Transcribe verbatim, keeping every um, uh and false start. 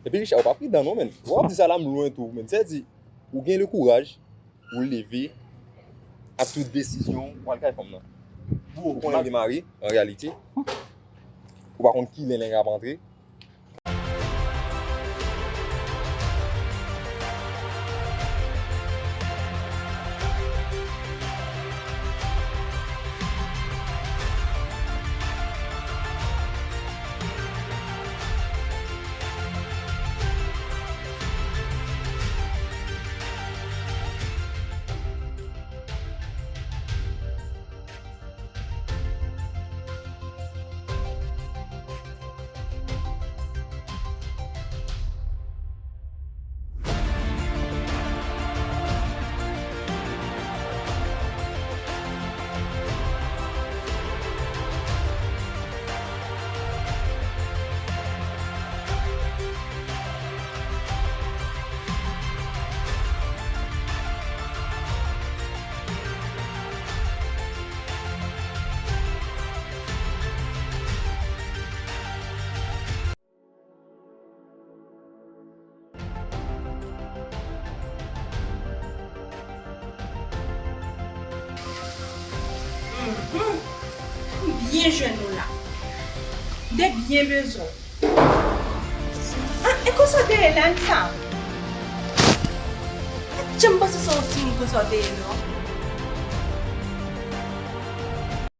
Epi Richard, ou pa pridan non, menn. Ou ap di sa la, m lwen tou, menn. Sèdi, ou gen le kouraj, ou leve, ak tout desizyon, ou al kay fanm nan. Ou konnen li mare, an reyalite. Ou pa konn kilè nèg la ap antre. Mhm. M byen jwenn ou la. M te byen bezwen w. Ah, e konsa w te ye la, Anita? Janm panse se yon timoun konsa w te ye, non.